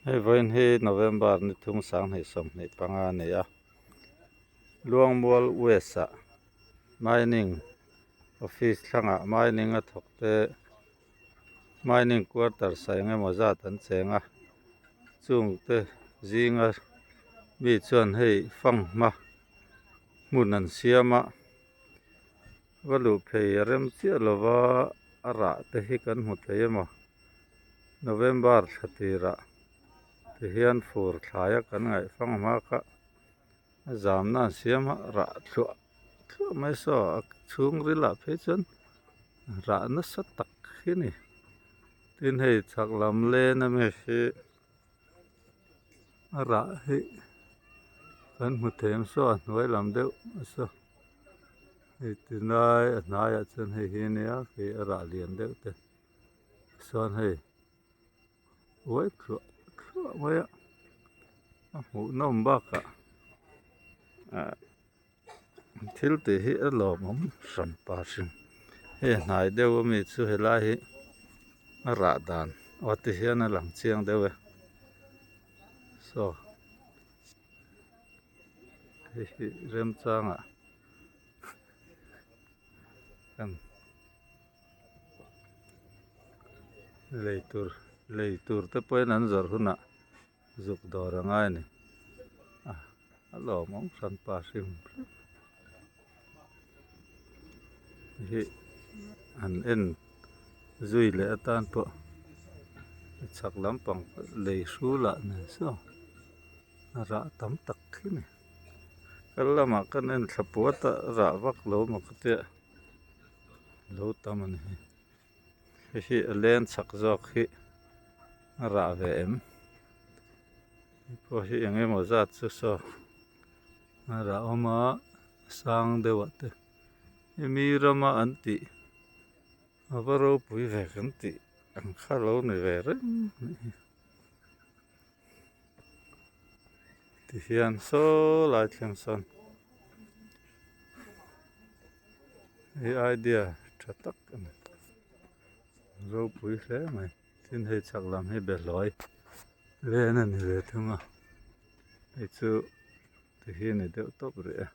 Hei vawiin hi November ni thum sanghnih 25 a ni a, Luangmual West ah Mining Office thlangah mining a thawk te mining quarters ah eng emaw zat an cheng a, chungte zinga mi chuan hei fanghma hmun an siam a. Va luh phei a rem chiah lova a rah te hi kan hmu thei emaw November thla tirah ti hian fur thlaia kan ngaih fang hma kha a zamna an siam a rah thluah thluah mai saw a chhungril ah phei chuan rah nasa tak hi a ni tin hei chhak lam len ami hi. A rah hi kan hmu thei ang saw a hnuai lam deuh a saw hei tilai a hnaiah chuan hei hi ania khi a rah lian deuh te chuan hei uai thluah thluah mai a a hmuhnawm bakah ah Thil tih hi a lawmawm hran pa hrim hei hnai deuh ami chu helai hi a rah dan aw ti hian a lang chiang deuh e saw hei hi remchangah kan lei tur lei tur te pawhin an zawrh hunah. Zuk dawr a ngai a ni. A a lawmawm hran pa hrim hrim. Hi an en zui leh atan pawh chhak lampang lei hrul ah nen saw a rah tam tak khi a ni. Kal lamah kan en thla puat a rah vak lo maw ka tia lo tam a ni hi. Hei hi a leng chak zawk hi a rah ve em hei pawh hi eng emaw zat chu saw a rah awm a sang deuh ah te hemi rama an tih a va ropui ve kan tih ang kha lo ni ve reng a nih hi tihian saw lai thleng sawn hei idea tha tak a ni ropui hle mai tin hei chhak lam hi behlawi len a ni ve thung a hei chu ti hi a ni deuh tawp rih e.